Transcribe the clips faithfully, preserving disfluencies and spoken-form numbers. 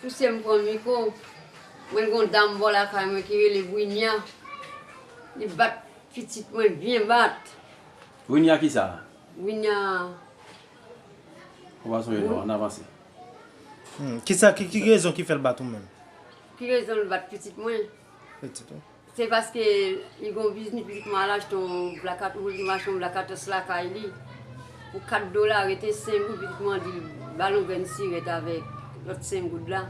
Mesye, m pran mikwo. Mwen gen yon dam bò lakay mwen ki rele Brinia. Li bat pitit mwen byen bat. Brinia kisa? Brinia. Ou pa sonje non, ann avanse. Hmm. Kisa, ki, ki rezon ki fè l bat ou menm? Ki rezon l bat pitit mwen? Pitit ou? Se paske li gen yon biznis, pitit mwen al achte yon blakat, ou li achte yon blakatos lakay li. Pou kat dola, rete senk goud, pitit mwen di l ba l yon grenn sirèt avèk lòt senk goud la.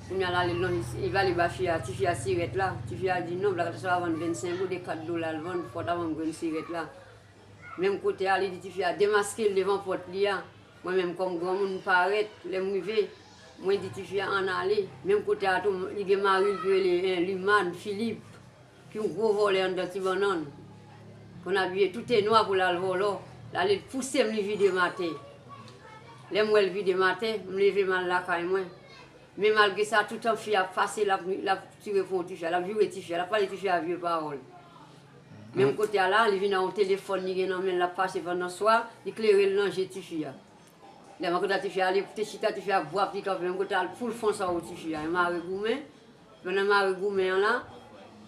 Kounye a l ale lonje, li vale ba fi a, tifi a sirèt la. Tifi a di non, blakatos la vann vennsenk goud, e kat dola l vann, fò w ta ban m grenn sirèt la. Menm kote a, li di tifi a demaske l devan pòt li a. Mwen menm kòm granmoun m parèt, lè m rive, mwen di tifi a ann ale. Menm kote a tou, li gen mari l ki rele Limàn Filip, ki yon gwo vòlè anndan Ti Bannann. Konn abiye tout e nwa pou l al vòlò. L ale l pouse m, li vide m atè. Lè m wè l vide m atè, m leve m al lakay mwen. Men malgre sa, toutan fi a ap pase, l ap, l ap tire pou tifi a, l ap joure tifi a, l ap pale tifi a vye pawòl. Menm kote a la, li vin ak yon telefòn li gen nan men l, l ap pase pandan swa, li klere l nan je tifi a. Lè mwen konn tifi a, li te chita, tifi a bwap, li kanpe, menm kote a, pou l fon sa ou tifi a, li mare goumen. Pandan l mare goumen an la,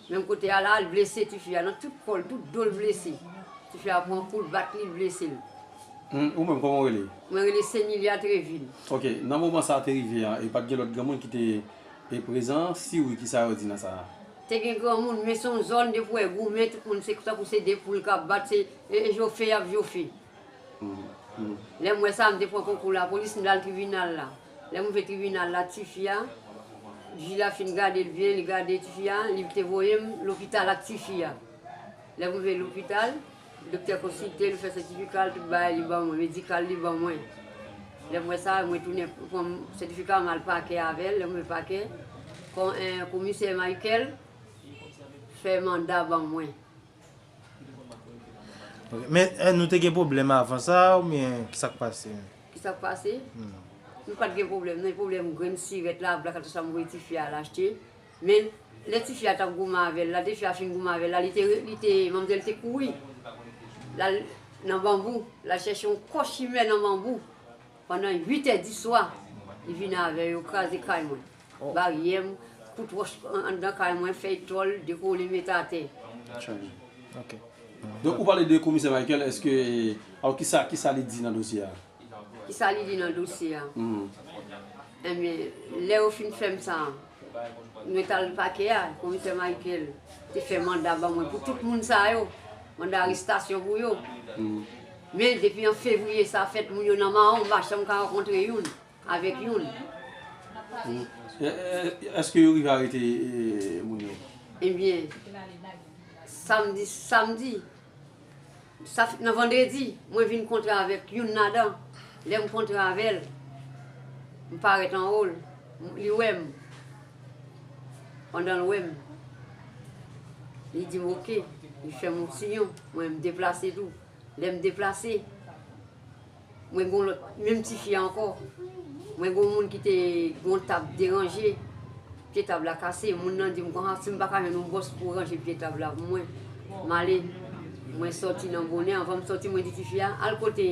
menm kote a la, l blese tifi a, nan tout kò l, tout do l blese. Tifi a pran kou, l bat li, l blese l. Hmm, ou menm, kòman w rele? Mwen rele Senilia Treville. Ok, nan moman sa a te rive an, e pa t gen lòt granmoun ki te e prezan? Si wi, kisa yo di nan sa a? Te gen granmoun, men se yon zòn depi w wè goumen, tout moun se tankou se de poul k ap bat, se e, e jofe y ap jofe. Lè m wè sa, m te pran konkou lapolis, m t al tribinal la. Lè m rive tribinal la, tifi a, jij la fin gade l byen, li gade tifi a, li te voye m lopital ak tifi a. Lè m rive lopital, doktè konsilte l, fè sètifika l, tout bagay li ban mwen, medikal li ban mwen. Lè m wè sa, mwen tounen pran sètifika m al pakè avè l, lè m rive pakè, kon, eh, komisè Michael fè manda ban mwen. Ok. Men eh, nou te gen pwoblèm avan sa oubyen ki sa k pase? Ki sa k pase? Nou pa t gen pwoblèm, non, pwoblèm grenn sirèt la, blakatos la m voye tifi a al achte. Men, lè tifi a t ap goumen avè l la, tifi a fin goumen avè l la, li te, li te, manmzèl te kouri. L al nan banbou, l al chèche yon kò chimè nan banbou. Pandan uit è di swa, li vin avè yo, kraze kay mwen. Baryè m, kout wòch an- anndan kay mwen, fèy tòl, dekole, mete atè. Ok. Donk, ou pale de komisè Michael, èske, alò, kisa, kisa li di nan dosye a? Kisa li di nan dosye a? Enben, lè yo fin fè m sa, mwen t al pakè a, komisè Michael te fè manda ban mwen pou tout moun sa yo, manda arestasyon pou yo. Men depi an fevriye sa fèt, moun yo nan mawon, m pa janm ka rankontre youn avèk youn. E- e- Èske yo rive arete eh, moun yo? Ebyen, samdi, samdi, sa, nan vandredi, mwen vin kontre avèk youn ladan. Lè m kontre avè l, m parèt anwo l, li wè m. Pandan l wè m, li di m oke, li fè m yon siyon, mwen m deplase tou. Lè m deplase, mwen gen yon lòt, menm tifi a ankò. Mwen gen yon moun ki te gen yon tab deranje, pye tab la kase. Moun nan di m konsa, si m pa ka jwenn yon bòs pou ranje pye tab la pou mwen, m ale. Mwen sòti nan bonè, anvan m sòti, mwen di tifi a, al kote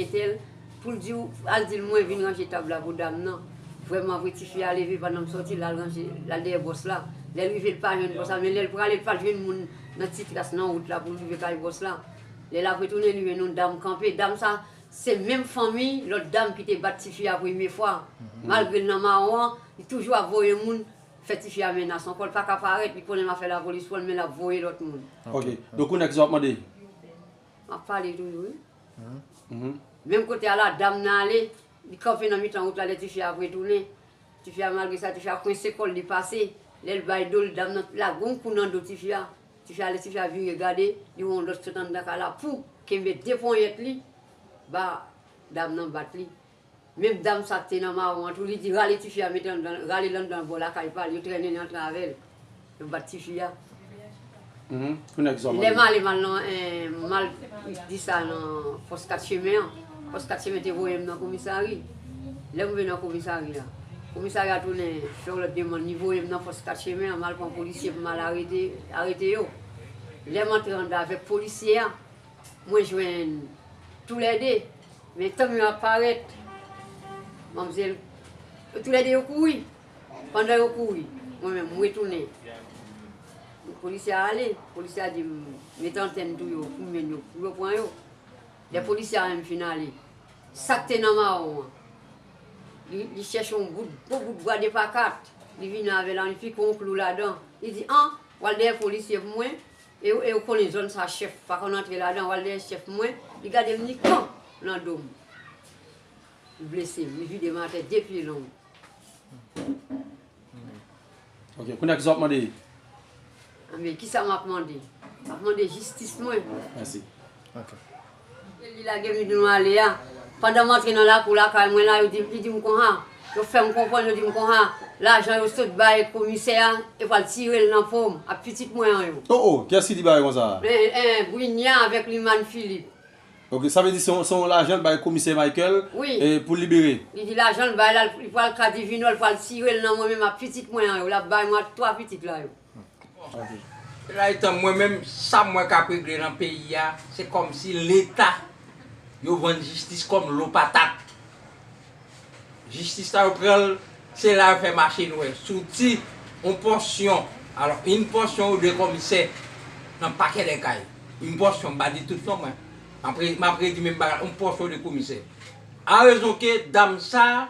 entèl, pou l di w, al di l mwen vin ranje tab la pou dam nan. Vrèman vre, tifi a leve pandan m sòti, l al ranje, l al dèyè bòs la. Lè l rive, l pa jwenn bòs la, men lè l prale, l pa t jwenn moun nan ti tras nan wout la pou l rive kay bòs la. Lè l ap retounen, li jwenn yon dam kanpe. Dam sa, se menm fanmi lòt dam ki te bat tifi a premye fwa. Malgre l nan mawon an, li toujou ap voye moun fè tifi a menas. Ankò, l pa ka parèt, li konnen m ap fè lapolis pran l, men l ap voye lòt moun. Ok. Donk, ou nèg sa w ap mande? M ap pale toujou, wi. Menm kote a la, dam nan ale, li kanpe nan mitan wout la, lè tifi a ap retounen. Tifi a, malgre sa, tifi a kwense kò l, li pase. Lè l bay do l, dam nan lage yon kou nan do tifi a. Tifi a, lè tifi a vire gade, li wè yon lòt sot anndan kay la, pou kenbe de ponyèt li, ba dam nan bat li. Menm dam sa k te nan mawon an tou, li di rale tifi a mete anndan, rale l anndan bò lakay pa l, yo trennen li antre avè l. Yo bat tifi a. Mhm. Pou nèg zòm Lè m ale, m al nan, eh, m al di sa nan pòs kat chemen an. Pòs kat chemen te voye m nan komisari. Lè m rive nan komisari a, komisari a tounen fè yon lòt demann, li voye m nan pòs kat chemen an, m al pran polisye pou m al arete, arete yo. Lè m antre anndan avèk polisye a, mwen jwenn toulède, men tanm yo ap parèt, manmzèl, toulède yo kouri. Pandan yo kouri, mwen menm, m retounen. Polisye a ale, polisye a di m, mete antèn tou yo, pou m jwenn yo, pou yo pran yo. Lè polisye a menm fin ale, sa k te nan mawon an, li, li chèche yon bout, gwo bout bwa de pakat, li vini avè l, li fike yon klou ladan. Li di, an, w al dèyè polisye pou mwen, e, e ou konnen zòn sa chèf pa konn antre ladan, w al dèyè chèf pou mwen, li gade m, li kan nan do m. Li blese m, li vide m atè de pye long. Ok, kounye a kisa w ap mande? Anben, kisa m ap mande? M ap mande jistis mwen. Mèsi. Ok. Li lage m di nou ale a. Pandan m antre nan lakou lakay mwen la, yo di, li di m konsa. Yo fè m konprann, yo di m konsa. Lajan yo sot bay komisè a, yo pral tire l nan po m ak pitit mwen an yo. Oh, oh, kiyès ki di bagay konsa? Eh, eh, Brinia avèk Limane Philippe. Ok, sa vle di se yon, se yon lajan l bay komisè Michael Wi. E, pou l libere. Li di lajan l bay la, li pral ka Divinò, li pral tire l nan mwen menm ak pitit mwen an yo. L ap bay mwen ak twa pitit la yo. La etan mwen menm, sa m wè k ap regle nan peyi a, se kòmsi Leta, yo vann jistis kòm lo patat. Jistis la yo pran l, se la yo fè mache nwè. Soti yon pòsyon, alò, yon pòsyon yo de komisè nan pakè dè kay. Yon pòsyon, m pa di tout non mwen. M ap re- m ap redi menm bagay, yon pòsyon yo de komisè. A rezon ke dam sa,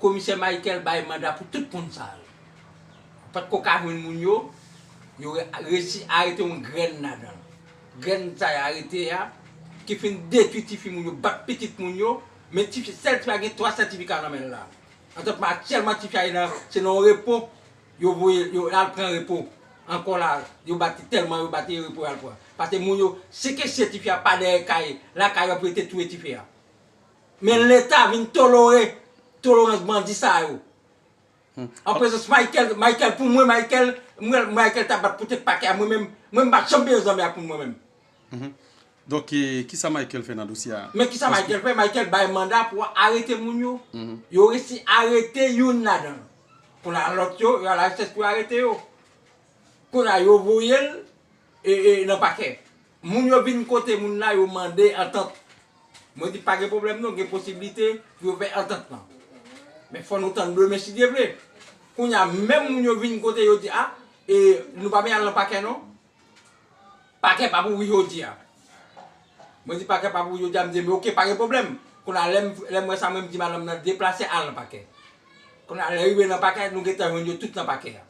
komisè Michael bay manda pou tout moun sa yo. Patko ka jwenn moun yo, yo re- resi arete yon grenn ladan l. Grenn sa yo arete a, ki fin detwi tifi moun yo, bat pitit moun yo, men tifi, sèl tifi a gen twa sètifika nan men l la. Antanpman aktyèlman tifi a ye nan, se nan yon repo, yo voye, yo al pran repo. Ankò la, yo bat li tèlman, yo bat li repo y al pran. Paske moun yo, si ke se tifi a pa dèyè kay, lakay yo ap rete touye tifi a. Men Leta vin tolore, tolerans bandi sa yo. An prezans Michael, Michael pou mwen, Michael, mwen, Michael ta bat pou tèt pakè a, mwen menm, mwen m pa janm bezwen zanmi ak moun mwen menm. Donk, e, kisa Michael fè nan dosye a? Men kisa Michael fè? Michael bay manda pou arete moun yo. Yo resi arete youn ladan l. Kounye a lòt yo, yo al rechèch pou yo arete yo. Kounye a yo voye l e, e, nan pakè. Moun yo vin kote moun la, yo mande antant. Mwen di pa gen pwoblèm non, gen posiblite pou yo fè antant lan. Men fò nou tann demen si Dye vle. Kounye a menm moun yo vin kote yo di a, e, nou pa bezwen al nan pakè non. Pakè p ap ouvri jodi a. Mwen di pakè p ap ouvri jodi a, m di men oke, pa gen pwoblèm. Kounye a lè m, lè m wè sa, mwen m di madanm nan deplase al nan pakè. Kounye a lè rive nan pakè, nou gentan jwenn yo tout nan pakè a.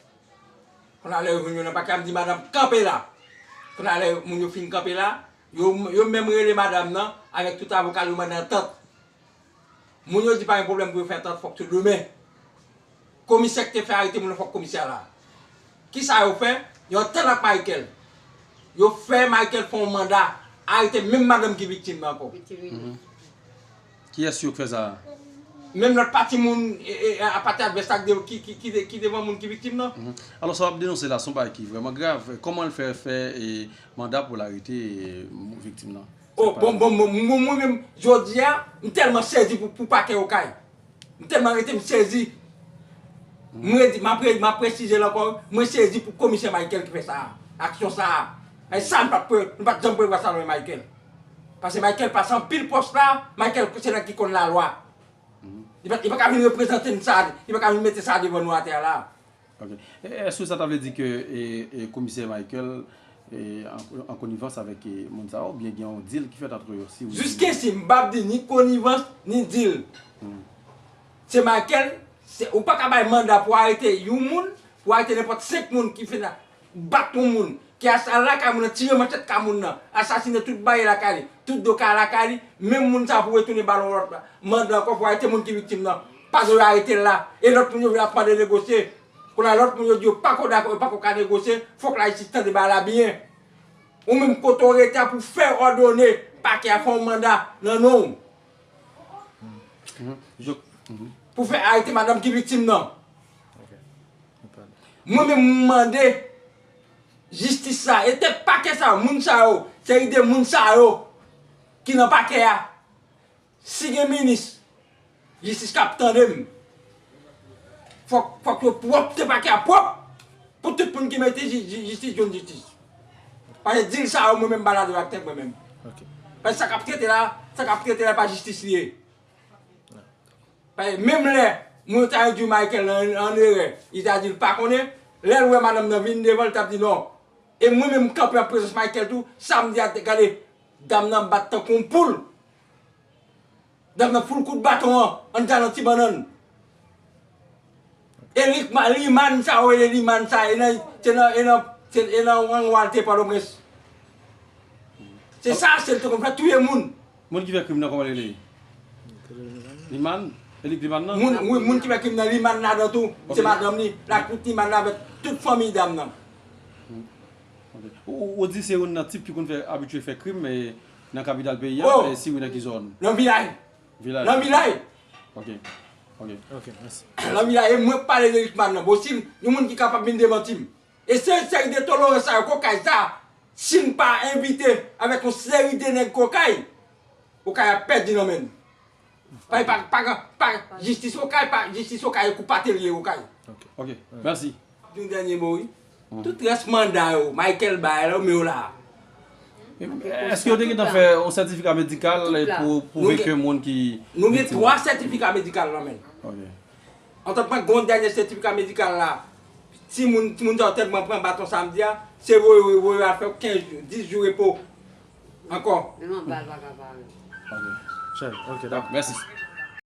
Kounye a lè yo jwenn yo nan pakè a, m di madanm kanpe la. Kounye a lè moun yo fin kanpe la, yo, yo menm rele madanm nan avèk tout avoka l, yo mande antant. Moun yo di pa gen pwoblèm pou yo fè antant, fòk se demen. Komisè ki te fè arete moun nan fòk komisè a la. Kisa yo fè? Yo antann ak Michael. Yo fè Michael fè yon manda, arete menm madanm ki viktim nan ankò. Kiyès yo k fè sa? Menm lòt pati moun, e, e, a pati advès la ki, ki, ki, ki devan moun ki viktim nan. Alò sa w ap denonse la se yon bagay ki vrèman grav. Kòman l fè fè e, manda pou l arete e, viktim nan? Oh, bon, bon, bon, mwen, mwen menm, jodi a, m tèlman sezi pou, pou pakè Okay. M tèlman rete m sezi. Mwen di, m ap re- m ap presize l ankò, mwen sezi pou komisè Michael ki fè sa a, aksyon sa a. E sa, nou pa t pre- nou pa t janm prevwa sa nan men Michael. Paske Michael pase anpil pòs la, Michael se nèg ki konn lalwa. Li pa, li pa ka vin reprezante n sa, li pa ka vin mete sa devan nou atè a la. Ok. E, èske sa ta vle di ke e, e, komisè Michael e, an, an konivans avèk e, moun sa yo, oubyen gen yon deal ki fèt antre yo? Si wi, Jiskesi m p ap di ni konivans, ni deal. Se Michael, se, ou pa ka bay manda pou arete yon moun, pou arete nenpòt senk moun ki fin bat yon moun, ki al lakay moun nan, tire manchèt kay moun nan, asasinen tout bagay lakay li, tout do kay lakay li, menm moun sa pou retounen ba l yon lòt manda ankò pou arete moun ki viktim nan. Paske yo arete l la, e lòt moun yo vin ap mande negosye. Kounye a lòt moun yo di yo pako dakò, yo pako ka negosye, fòk lajistis tande bagay la byen. Ou menm kote w rete a pou fè òdone pakè a fè yon manda nan non w. Pou fè arete madanm ki viktim nan. Mwen menm m mande jistis sa, e tèt pakè sa yo, moun sa yo, seri de moun sa yo ki nan pakè a. Si gen minis jistis k ap tande m, fòk, fòk yo pwòpte pakè a pwòp pou tout moun ki merite ji- ji- jistis jwenn jistis. Paske dil sa yo mwen menm m pa ladan yo ak tèt mwen menm. Paske sa k ap trete la, sa k ap trete la pa jistis li ye. Paske menm lè Mwen ta di Michael nan an erè. Li ta di l pa konnen. Lè l wè madanm nan vin devan l, l t ap di non. E mwen menm m kanpe an prezans Michael tou, sa m di a, gade, dam nan bat tankou yon poul. Dam nan fout l kout baton an anndan nan ti bannann. E li, limann sa, ou rele limann sa, e nan, se nan, e nan, se, e nan wangwa l te Pòtoprens. Se sa, se l te konn fè touye moun. Moun ki fè krim nan kòman li rele? Limann? Elik Limann nan? Moun, wi, moun ki fè krim nan, limann ladan tou, se madanm li, l ak tout limann nan avèk tout fanmi dam nan. Ok. Ou, ou di se youn nan tip ki konn fè abitye fè krim e nan kapital peyi a, Oh! E si wi nan ki zòn? Nan Vilaj. Vilaj. Nan Vilaj. Ok. Ok. Ok, mèsi. Nan Vilaj, e mwen k pale de Elik Man nan. Bon, si yon moun ki kapab vin demanti m. E se seri de tolorans sa yo, kokay sa, si n pa envite avèk yon seri de nèg kokay, kokay ap pèdi nan men n. Pa, pa, pa, pa, jistis okay, pa, jistis okay, kou pa te l ye okay. Ok, mèsi. Yon dènye mo, wi. Tout rès manda yo, Michael bay la, yo men yo la. Èske yo te gentan fè yon sètifika medikal pou pwouve ke moun ki Nou gen twa sètifika medikal nan men n. Ok. Antanpran, gen yon dènye sètifika medikal la. Timoun, timoun sa yo tèlman pran baton samdi a, se voye, voye al fè kenz jou, dis jou repo ankò. Menm anba l pa ka pare. Ok. Chay, ok, Dakò, mèsi.